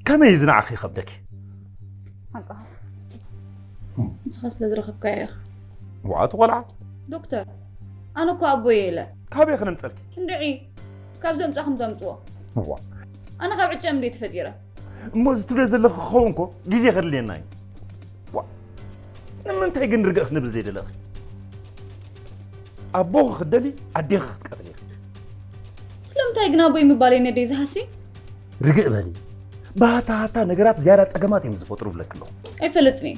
ከመይ እዩ ዝንዓኺ ይኸብደኪ? ሓቃ ንስኻ ስለ ዝረኸብካዮ ኢኻ። ዋቱ ቆልዓ ዶክተር ኣነ እኮ ኣቦይ የለ ካበይ ክነምፀልኪ? እንድዒ ካብ ዘምፃኹም ተምፅዎ። ዋ ኣነ ካብ ዕጨ እንዴ ተፈጢረ? እሞ እዚ ትብለ ዘለኺ ክኸውን እኮ ግዜ ከድልየና እዩ። ዋ ንምንታይ ግን ርግእ ክንብል ዘይደለኺ? ኣቦኺ ክትደሊ ኣዴኺ ክትቀትሊ ኢኺ። ስለምንታይ ግን ኣቦይ ምባለይ ነደይ ዝሃሲ? ርግእ በሊ። ብሃታ ሃታ ነገራት ዝያዳ ፀገማት እዮም ዝፈጥሩ ብለኪ ኣለኹ። ኣይፈለጥን እየ።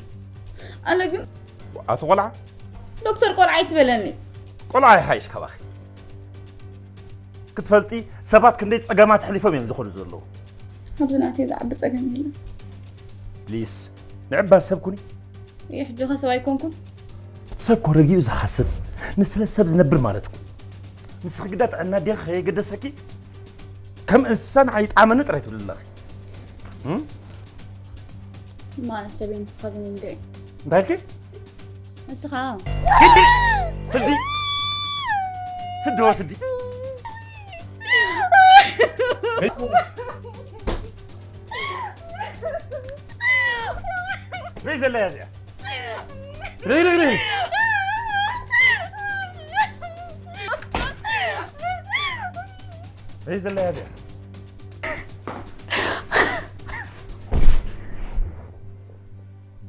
ኣነ ግን ኣቶ ቆልዓ ዶክተር ቆልዓ ኣይትበለኒ። ቆልዓ ይሓይሽ ካባኺ። ክትፈልጢ ሰባት ክንደይ ፀገማት ኣሕሊፎም እዮም ዝኾኑ ዘለዉ። ኣብዚ ናተይ ዝዓቢ ፀገም የለን። ፕሊስ ንዕባ ሰብ ኩኒ። ይሕ ሕጆኻ ሰብ ኣይኮንኩን። ሰብ ኮ ረጊኡ ዝሓስብ ንስለ ሰብ ዝነብር ማለት እኮ። ንስኺ ግዳ ጥዕና ኣዴኺ ከየገደሰኪ ከም እንስሳ ንዓይ ይጥዓመኒ ጥራይ ትብሊ ኣለኺ። እም? እማ ኣነ ሰብ እየ ንስኻ ግን እንድዒ። እንታይ ኢልኪ? ንስኻ ስዲ ስዲ ወስዲ ርይ ዘላ እያ እዚኣ ርይ ርይ ርይ ርይ ዘላ እያ እዚኣ